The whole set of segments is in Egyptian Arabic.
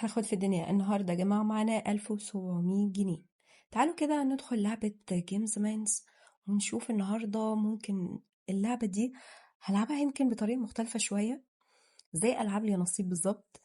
هاخد في الدنيا النهارده يا جماعة معانا 1700 جنيه. تعالوا كده ندخل لعبة Games Minds ونشوف النهارده ممكن اللعبة دي هلعبها يمكن بطريقة مختلفة شوية زي ألعاب اليانصيب بالظبط.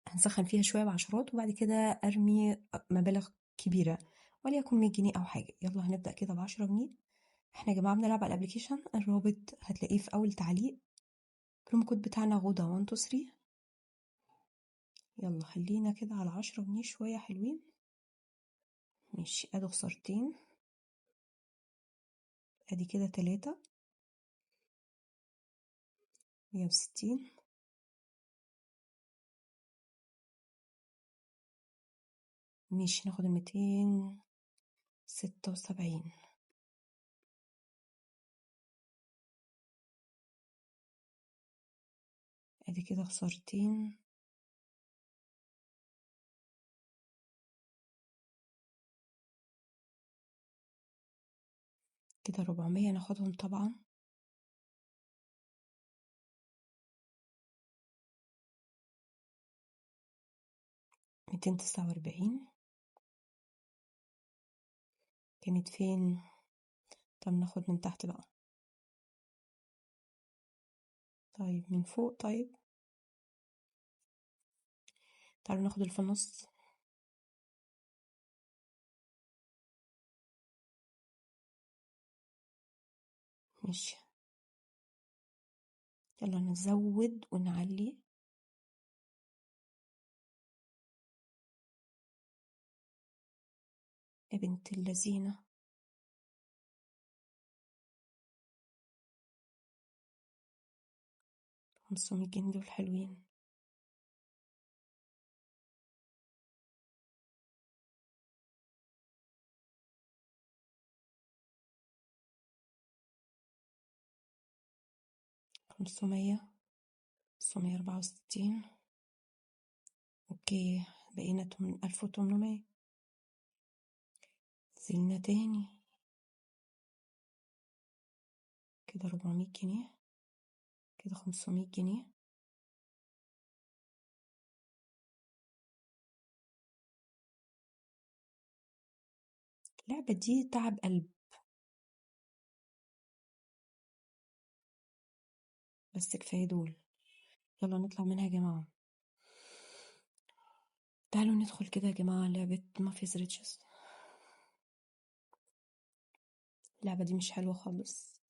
هنسخن فيها شوية بعشرات وبعد كده أرمي مبالغ كبيرة وليكن 100 جنيه أو حاجة. يلا هنبدأ كده ب10 جنيه. احنا يا جماعة بنلعب على ال application، الرابط هتلاقيه في أول تعليق. promo code بتاعنا غودا 1 2 3. يلا خلينا كده على 10 جنيه شوية حلوين. ماشي، ادي خسارتين، ادي كده 3، 160. ماشي، ناخد 276. ادي كده خسارتين، كده 400 ناخدهم طبعا. 249 كانت فين؟ طب ناخد من تحت بقى، طيب من فوق، طيب تعالوا ناخد اللي في النص. ماشي، يلا نزود ونعلي. يا بنت اللذينة، 500 جنيه دول حلوين. 500، 564. okay، بقينا 1800. نزلنا تاني كده 400 جنيه، كده 500 جنيه. اللعبة دي تعب قلب، بس كفاية دول. يلا نطلع منها يا جماعة. تعالوا ندخل كده يا جماعة لعبة Mafia's Riches. اللعبة دي مش حلوة خالص.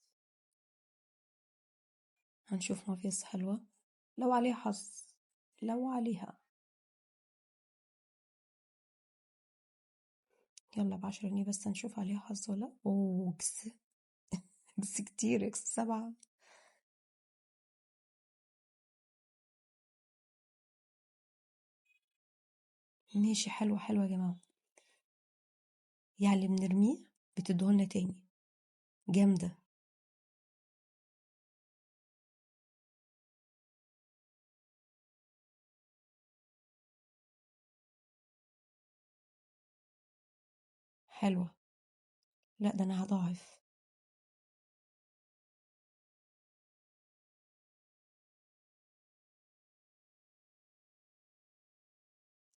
هنشوف Mafia's حلوة لو عليها حظ، لو عليها. يلا ب10 جنيه بس نشوف عليها حظ ولا. اوه، X X كتير، X 7. ماشي، حلوة حلوة يا جماعة. يعني بنرميه بتديهولنا تاني، جامدة. حلوة. لا ده انا هضاعف.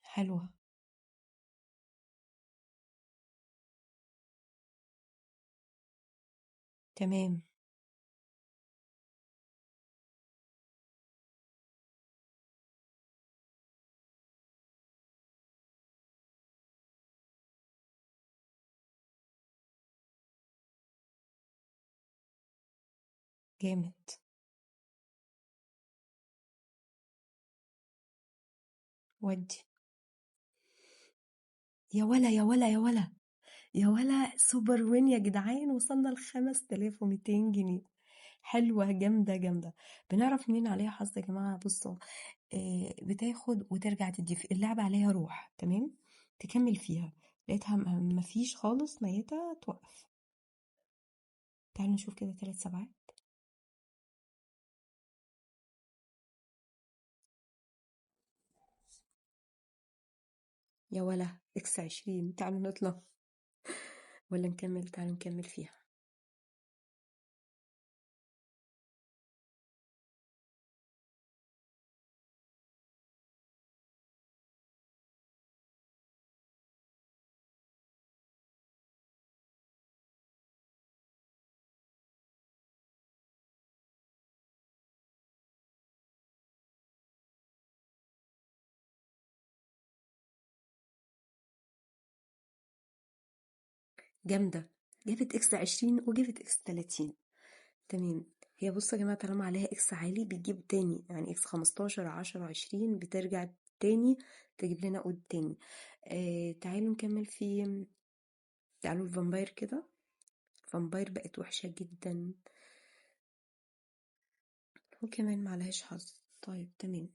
حلوة. تمام. جامد. ودي يا ولا يا ولا يا ولا يا ولا، super win يا جدعان. وصلنا ل5200 جنيه. حلوة، جامدة جامدة. بنعرف منين عليها حظ يا جماعة؟ بصوا، بتاخد وترجع تدي. اللعبة عليها روح، تمام، تكمل فيها. لقيتها مفيش خالص، ميتة، توقف. تعالوا نشوف كده 3 سبعات. يا ولا X 20. تعالوا نطلع ولا نكمل؟ تعالوا نكمل فيها. جامدة، جابت X 20 وجابت X 30. تمام. هي بصوا يا جماعة طالما عليها X عالي بتجيب تاني، يعني X 15 10 20 بترجع تاني تجيب لنا odd تاني. تعالوا نكمل في، تعالوا ال vampire كده. ال vampire بقت وحشة جدا وكمان معلهاش حظ. طيب تمام،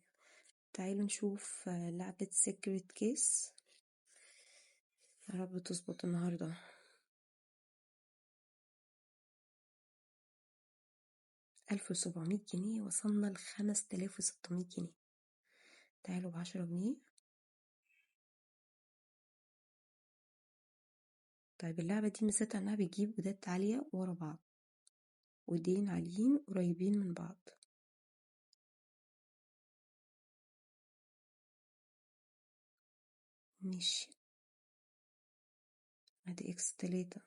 تعالوا نشوف لعبة secret case. يا رب تظبط النهاردة. 1700 جنيه، وصلنا ل5600 جنيه. تعالوا ب10 جنيه. طيب اللعبة دي ميزتها انها بتجيب odd ات عالية ورا بعض، odd ين عاليين قريبين من بعض. ماشي، ادي X 3.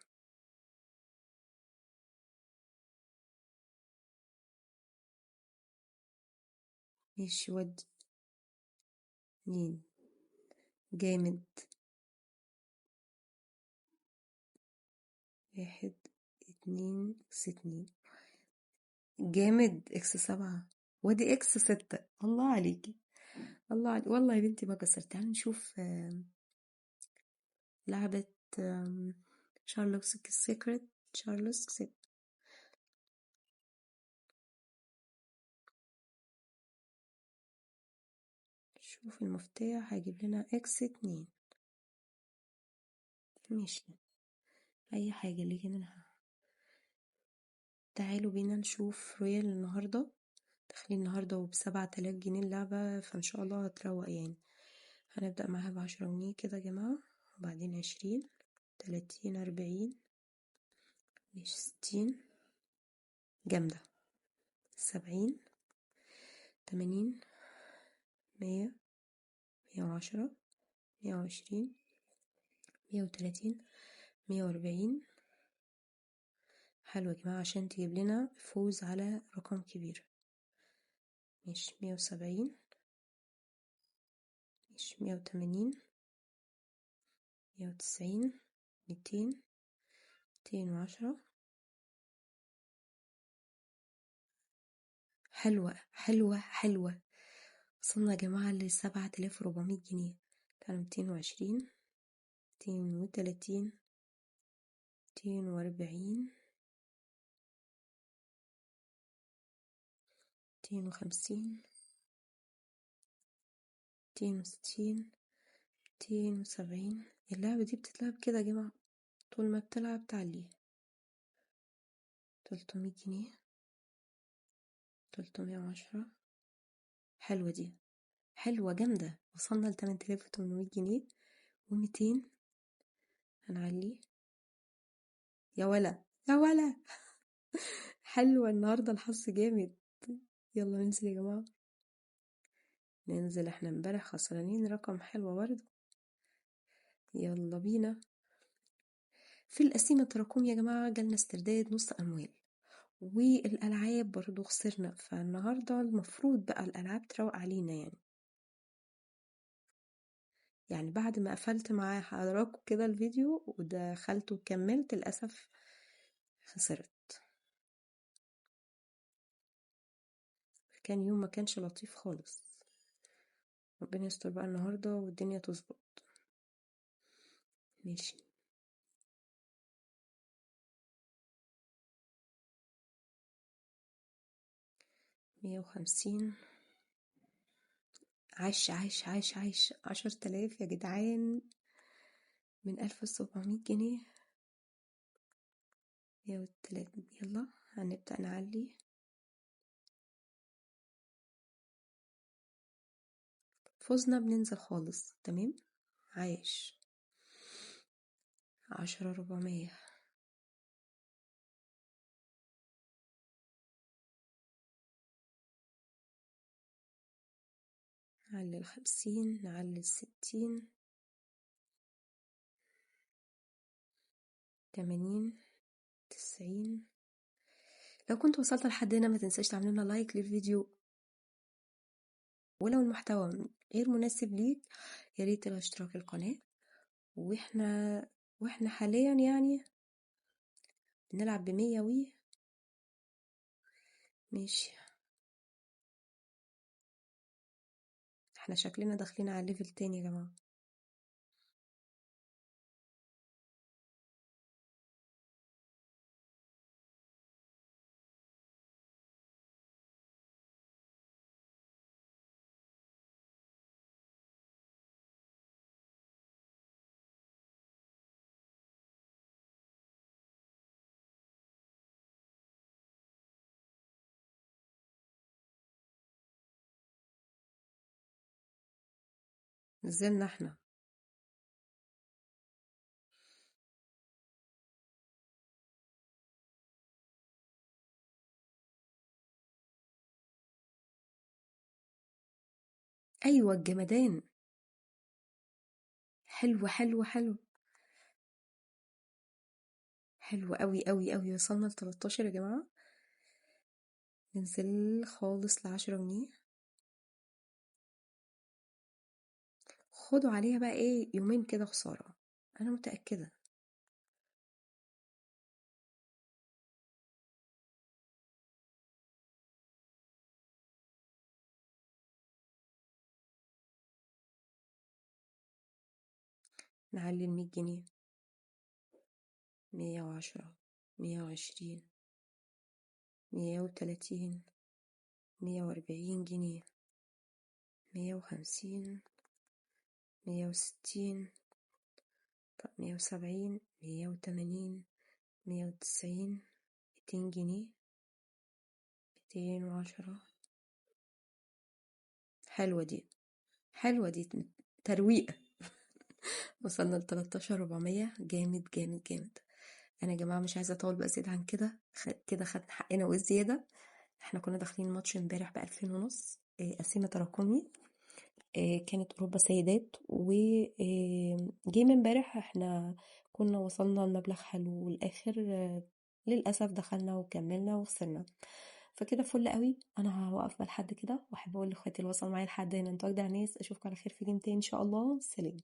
ماشي، ودي 2. جامد. 1 2 X 2. جامد. X 7 وادي X 6. الله عليكي، الله عليكي والله يا بنتي ما كسرت. تعالي نشوف لعبة Sherlock's Secret. Sherlock's Secret. شوف المفتاح هيجيب لنا X 2. ماشي، اي حاجة اللي يجي منها. تعالوا بينا نشوف royal النهاردة. داخلين النهاردة وب7000 جنيه اللعبة، فان شاء الله هتروق يعني. هنبدأ معاها ب10 جنيه كده يا جماعة، وبعدين 20 30 40، ماشي 60، جامدة، 70 80 100 110 120 130 140. حلو يا جماعة عشان تجيب لنا فوز على رقم كبير. ماشي 170، ماشي 180 190 200 210. حلوة حلوة حلوة. وصلنا يا جماعة ل7400 جنيه. تعالوا 220 230 240 250 260 270. اللعبة دي بتتلعب كده يا جماعة، طول ما بتلعب تعليه. 300 جنيه، 310. حلوة دي، حلوة جامدة. وصلنا ل8800 جنيه وميتين. هنعليه يا ولا يا ولا. حلوة النهاردة، الحظ جامد. يلا ننزل يا جماعة، ننزل. احنا امبارح خسرانين رقم حلو برضه. يلا بينا. في القسيمة تراكم يا جماعة جالنا استرداد نص أموال، والألعاب برضو خسرنا، فالنهاردة المفروض بقى الألعاب تروق علينا يعني. يعني بعد ما قفلت مع حضراتكم كده الفيديو ودخلت وكملت، للأسف خسرت. كان يوم ما كانش لطيف خالص. ربنا يستر بقى النهاردة والدنيا تظبط. ماشي، 150. عاش عاش عاش عاش. 10000 يا جدعان من 1700 جنيه. 103. يلا هنبدأ نعلي. فزنا بننزل خالص. تمام، عايش. 10400. نعلي 50، نعلي 60، 80، 90. لو كنت وصلت لحد هنا ما تنساش تعمل لنا لايك للفيديو، ولو المحتوى غير مناسب ليك يا ريت الاشتراك القناة. واحنا حاليا يعني نلعب ب100 وي. ماشي، احنا شكلنا داخلين على level تاني يا جماعة. نزلنا احنا. ايوه الجمدان، حلو حلو حلو حلو قوي قوي قوي. وصلنا ل13 يا جماعة. ننزل خالص ل10 جنيه. خدوا عليها بقى ايه يومين كده خسارة، انا متأكدة. نعلي 100 جنيه، 110، 120، 130، 140 جنيه، 150، 160، طب 170، 180، 190، 200 جنيه، 210. حلوة دي، حلوة دي، ترويقة. وصلنا ل13400. جامد جامد جامد. انا يا جماعة مش عايزة اطول بقى زيادة عن كده، كده خدنا حقنا والزيادة. احنا كنا داخلين ماتش امبارح بألفين ونص، قسيمة تراكمي، كانت اوروبا سيدات، و، جيم امبارح احنا كنا وصلنا لمبلغ حلو، والاخر، للاسف دخلنا وكملنا وخسرنا. فكده فل قوي. انا هوقف بقى لحد كده، واحب اقول لاخواتي اللي وصلوا معايا لحد هنا انتوا اجدع ناس. اشوفكم على خير في game تاني ان شاء الله. سلام.